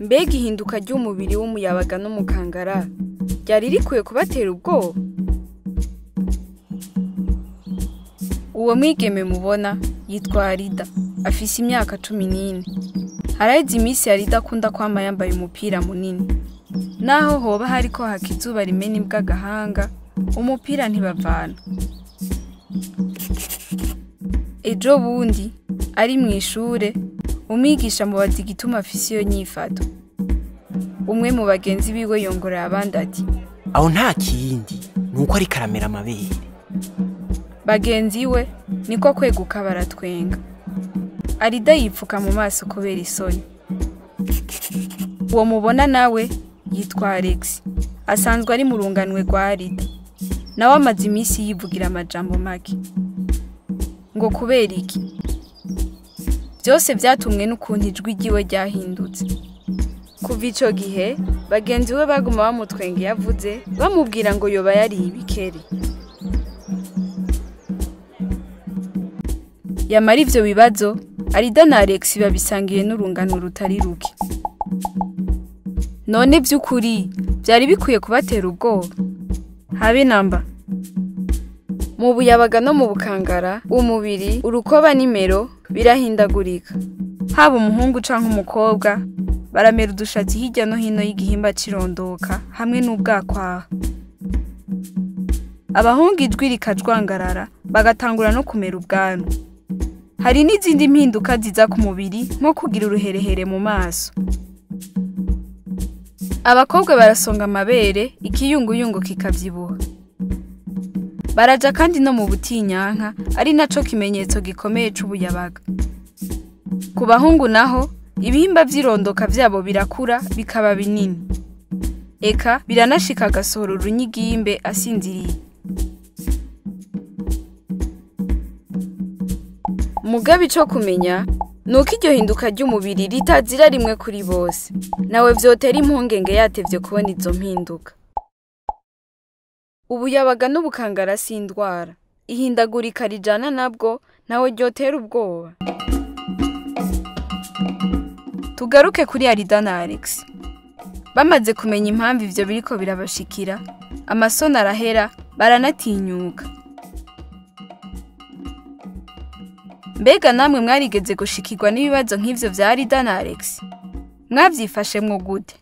Mbega ihinduka ry'umubiri w'umuyabaga n'umukangara ryari rikwiye kubatera ubwoba? Uwo mwigeme mubona yitwa Arida, afise imyaka 14. Haraheze iminsi Arida akunda kwama yambaye umupira munini. Naho hoba hariko haka izuba rimena imbwa agahanga, umupira ntibavana. Ejo bundi ari mw'ishure, umwigisha amubaza igituma afise iyo nyifato. Umwe mu bagenzi biwe yongorera abandi ati: Aho nta kindi, nuko ariko aramera amabere. Bagenzi we niko kweguka baratwenga. Arida yipfuka mu maso kubera isoni. Uwo mubona nawe yitwa Alex, asanzwe ari mu runganwe rwa Arida. Nawe amaze iminsi yivugira amajambo make. Ngo kubera iki? Byose byatumwe n'ukuntu ijwi ryiwe ryahindutse. Kuva ico gihe, bagenzi we baguma bamutwenga iyo avuze, bamubwira ngo yoba yariye ibikere. Yamara ivyo bibazo, Arida na Alex babisangiye n'urungano rutari ruke. None vy'ukuri vyari bikwiye kubatera ubwoba? Habe namba. Mu buyabaga no mu bukangara, umubiri, urukoba n'imero birahindagurika. Haba umuhungu canke umukobwa, baramera udushatsi hirya no hino y'igihimba c'irondoka hamwe n'ubwakwaha. Abahungu ijwi rikajwangarara, bagatangura no kumera ubwanwa. Hari n'izindi mpinduka ziza ku mubiri nko kugira uruherehere mu maso. Abakobwa barasonga amabere, ikiyunguyungu kikavyibuha. Baraja kandi no mu butinyanka, ari naco kimenyetso gikomeye c'ubuyabaga. Ku bahungu naho, ibihimba vy'irondoka vyabo birakura bikaba binini. Eka biranashika agasohora urunyigimbe asinziriye. Mugabe ico kumenya nuko iryo hinduka ry'umubiri ritazira rimwe kuri bose. Nawe vyotera impungenge yatevye kubona izo mpinduka. Ubuyabaga n'ubukangara si indwara. Ihindagurika rijana nabwo nawe ryotera ubwoba. Tugaruke kuri Arida na Alex. Bamaze kumenya impamvu ivyo biriko birabashikira, amasoni arahera, baranatinyuka. Mbega namwe mwarigeze gushikirwa n'ibibazo nk'ivyo vya Arida na Alex? Mwavyifashemwo gute?